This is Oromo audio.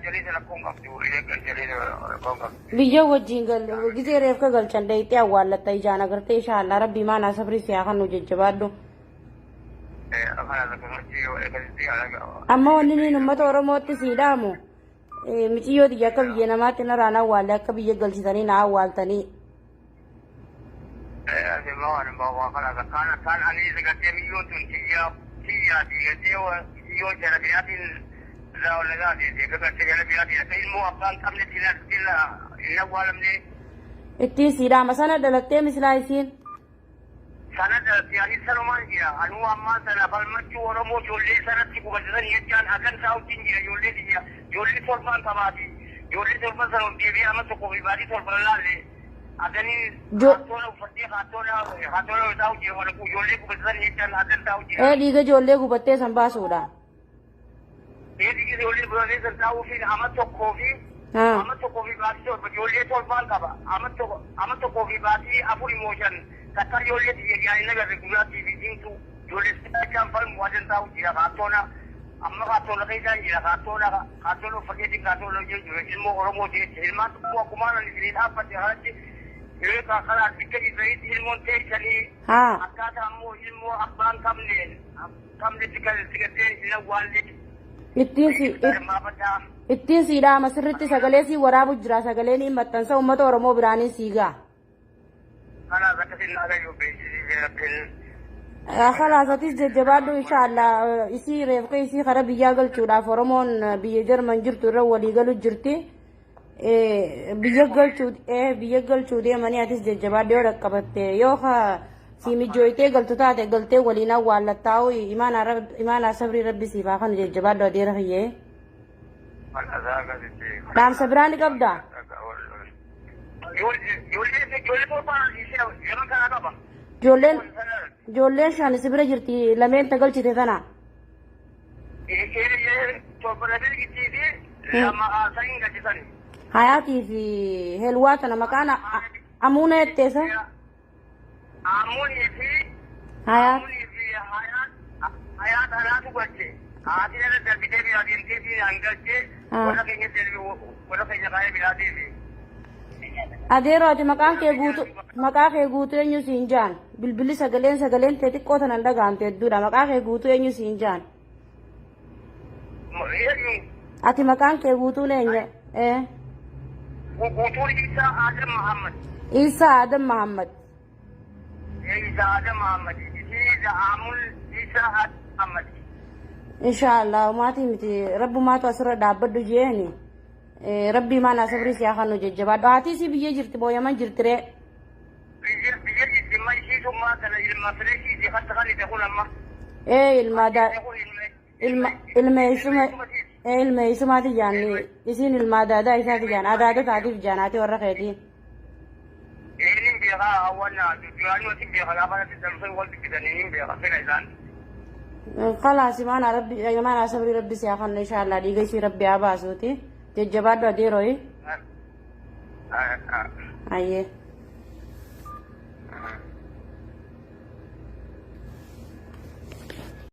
galchanii rakkoon qabdu. Biyya galchanii rakkoon qabdu. Biyya wajjin gizee reefka galchan dheeyxee awwaallatta ijaan agartee inshaallah rabbii maanaa sabrii si haa kennu jajjabaadhu. Amma wanni niin uummata Oromootti sii dhaamu miciyyoo tiyya akka biyya namaatti narraan awwaalle akka biyya galchitanii na awwaaltanii. Kan ani gartee miyyoon tun tiyyaa gartee miyyoon jara biraatiin gartee jara biraatiin akka ilmoo abbaan qabne hin awwaalamne. Ittiin sii dhaama sana dhalattee misilaa isiin. Sana ani sanumaan jira. Anuu ammaan sana falmachuu Oromoo ijoollee sanatti gubatan jechaan agan saawutiin jira ijoollee tiyya. Ijoollee torbaan qabaati. Ijoollee torban sana of deebi'ee amma tokkoo fi baatii torban laalle. Aganii kaattoona uffattee kaattoona kaattoona taa'u jira wala ijoollee gubatan jechaan agan taa'u jira. Ee dhiiga ijoollee gubattee san baasuudha. Dhiigi ijoollee gubatee san taa'uu fi ama tokkoo fi ama tokkoo fi baatii torba ijoollee torbaan qaba. Ama tokkoo fi baatii afur immoo shan takka ijoollee tiyya jaanii nagarre gurraattii fi diimtuu ijoollee jechaan falmu adan taa'u jira kaattoona. Amma kaattoona keessaan jira kaattoona kaattoona uffateetiin kaattoona hojii jiru ilmoo Oromoo jecha ilmaan tokko akkumaan ani isinii dhaabbate kanatti yeroo karaa bikka jirtanitti ilmoon teessanii akkaataa ammoo ilmoo abbaan qabne qabnetti kan itti gartee hin awwaalle. Ittiin si ittiin sii dhaama sirritti sagalee sii waraabu jira sagaleen hin maxxansa uummata Oromoo biraanii sii ga'a. Kanaaf akkasiin naagayyuu beeksisii rabbiin. Khalaas atis jajjabaadhu inshaallah isii reefka isii kara biyyaa galchuudhaaf Oromoon biyya Jarman jirtu irra walii galu jirti. Biyya galchuu biyya galchuu deemanii atis jajjabaadhu yoo dhaqqabatte yoo si mijooytee galtu taate galtee waliin awwaallattaa'u imaanaa sabrii rabbi siif haa kanu jajjabaadhu adeera kiyyee. Dhaamsa biraa ni qabdaa? Ijoolleen ijoolleen shan si bira jirti lameen ta galchite tana. Hayaatii fi helwaa tana maqaan amuuna jetteessa. Amuunii fi Hayaat. Amuunii fi hayaat hayaat anaatu galche. Haati nana darbitee biraa deemtee fi an galche warra keenya darbe warra keenya kaayee biraa deeme. Adeeroo ati maqaan kee guutuu maqaa kee guutuu eenyu siin jaan bilbilli sagaleen sagaleen tee xiqqoo tanan dhaga'amte hedduudha maqaa kee guutuu eenyu siin jaan. Eenyu? Ati maqaan kee guutuun eenyu? Ee. Guutuun Isaa Adam Muhammad. Isaa Adam Muhammad. Isaa Adam Muhammad. Isii Amul Isaa Adam Muhammad. Inshaallah maatii miti rabbumaatu asirra dhaabbadhu jeeni. Rabbii maanaa sabrii siyaa kanu jajjabaadhu. Haati isii biyya jirti moo Yaman jirti ree? Biyya biyya jirti ma ishii summaa kana ilma fireeshii fi hatta kan ite kun amma. Ee ilma daa ilma ilma eessuma ee ilma eessumaati jaanni isiin ilma adaadaa isaati jaan adaada taatiif jaan haati warra keetii. Inni beekaa hawwannaa duraanii wajjin beekaa gaafa natti dhalfee wal dubbisanii hin beekaa fedha isaan. Khalaas imaanaa rabbi imaanaa sabrii rabbi siyaa kanu inshaallah dhiiga isii rabbi haa baasuuti jajjabaadhu adeerooyi. Ayyee.